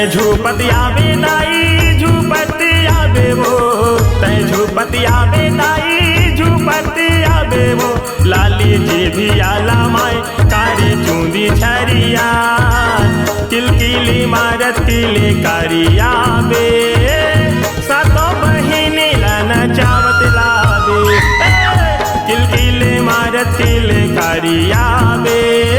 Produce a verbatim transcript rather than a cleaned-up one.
झूपत आबे दाई, झूपत आबे वो, तै झूपत आबे दाई, झूपत आबे वो। लाली जी भी आला माय, कारी चूंदी छरिया, किलकिली मारत किले करिया बे। सातो बहिनी ला नचावत लाबे, ए, किलकिले मारत किले करिया बे।